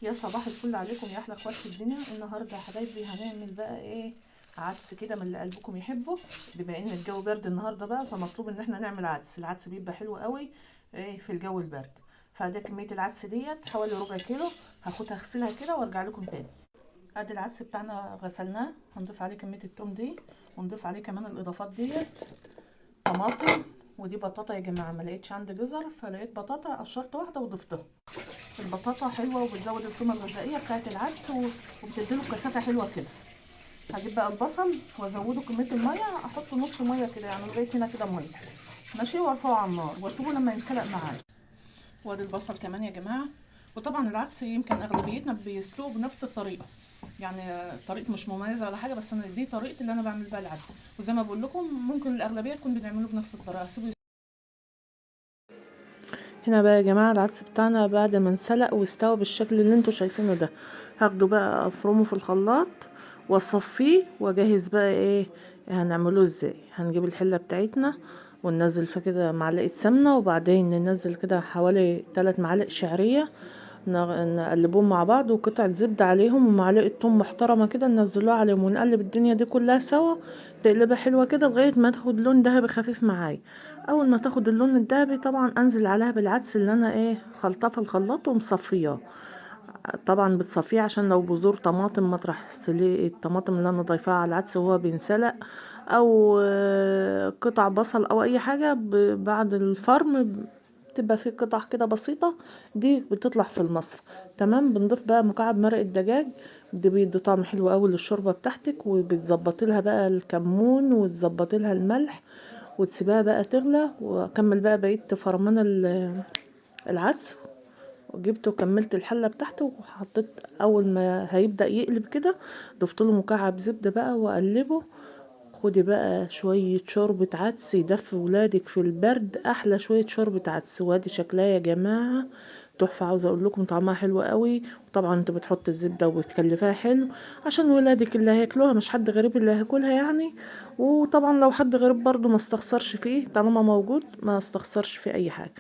يا صباح الفل عليكم يا احلى اخوات في الدنيا. النهارده يا حبايبي هنعمل بقى ايه؟ عدس كده من اللي قلبكم يحبه. بما ان الجو برد النهارده بقى، فمطلوب ان احنا نعمل عدس. العدس بيبقى حلو قوي ايه في الجو البرد. فده كمية العدس ديت حوالي ربع كيلو، هاخدها اغسلها كده وارجع لكم تاني. ادي العدس بتاعنا غسلناه، هنضيف عليه كمية التوم دي، ونضيف عليه كمان الاضافات ديت، طماطم، ودي بطاطا يا جماعة، ما لقيتش عندي جزر فلقيت بطاطا، قشرت واحدة وضفتها. البطاطا حلوة وبتزود القيمة الغذائية بتاعت العدس وبتديله كثافة حلوة كده. هجيب بقى البصل وازوده كمية المية، احط نص مية كده يعني لغاية هنا كده مية، ماشي، وارفعه على النار واسيبه لما ينسلق معايا. وادي البصل كمان يا جماعة. وطبعا العدس يمكن اغلبيتنا بيسلقوا بنفس الطريقة، يعني طريقه مش مميزة ولا حاجة، بس انا دي طريقتي اللي انا بعمل بيها العدس، وزي ما بقول لكم ممكن الاغلبية تكون بنعمله بنفس الطريقة. سيبوا هنا بقى يا جماعة العدس بتاعنا بعد ما انسلق واستوى بالشكل اللي انتوا شايفينه ده، هاخده بقى افرمه في الخلاط واصفيه واجهز بقى ايه هنعمله ازاي. هنجيب الحلة بتاعتنا وننزل فيها كده معلقه سمنه، وبعدين ننزل كده حوالي 3 معالق شعرية، نقلبهم مع بعض، وقطعه زبدة عليهم، ومعلقة ثوم محترمه كده ننزلوها عليهم، ونقلب الدنيا دي كلها سوا تقلبها حلوة كده لغاية ما تاخد لون ذهبي خفيف معايا. اول ما تاخد اللون الذهبي طبعا انزل عليها بالعدس اللي انا ايه خلطاه في الخلاط ومصفياه. طبعا بتصفية عشان لو بذور طماطم مطرح سليق الطماطم اللي انا ضايفاها على العدس وهو بينسلق، او قطع بصل او اي حاجة، بعد الفرم بتبقى في قطع كده بسيطة دي بتطلع في المصفى. تمام. بنضيف بقى مكعب مرق الدجاج، دي بيدي طعم حلو قوي للشوربه بتاعتك، وبتظبطي لها بقى الكمون وتظبطي لها الملح، وتسيبها بقى تغلى. واكمل بقى بقية فرمان العدس، وجبته وكملت الحلة بتاعته، وحطيت اول ما هيبدا يقلب كده ضفت له مكعب زبدة بقى واقلبه. خدي بقى شوية شوربة عدس يدفي ولادك في البرد، احلى شوية شوربة عدس. وادي شكلها يا جماعة تحفة، عاوزه اقول لكم طعمها حلو قوي. وطبعا انت بتحط الزبدة وبتكلفها حلو عشان ولادك اللي هياكلوها، مش حد غريب اللي هياكلها يعني. وطبعا لو حد غريب برضو ما استخسرش فيه، طالما موجود ما استخسرش في اي حاجة.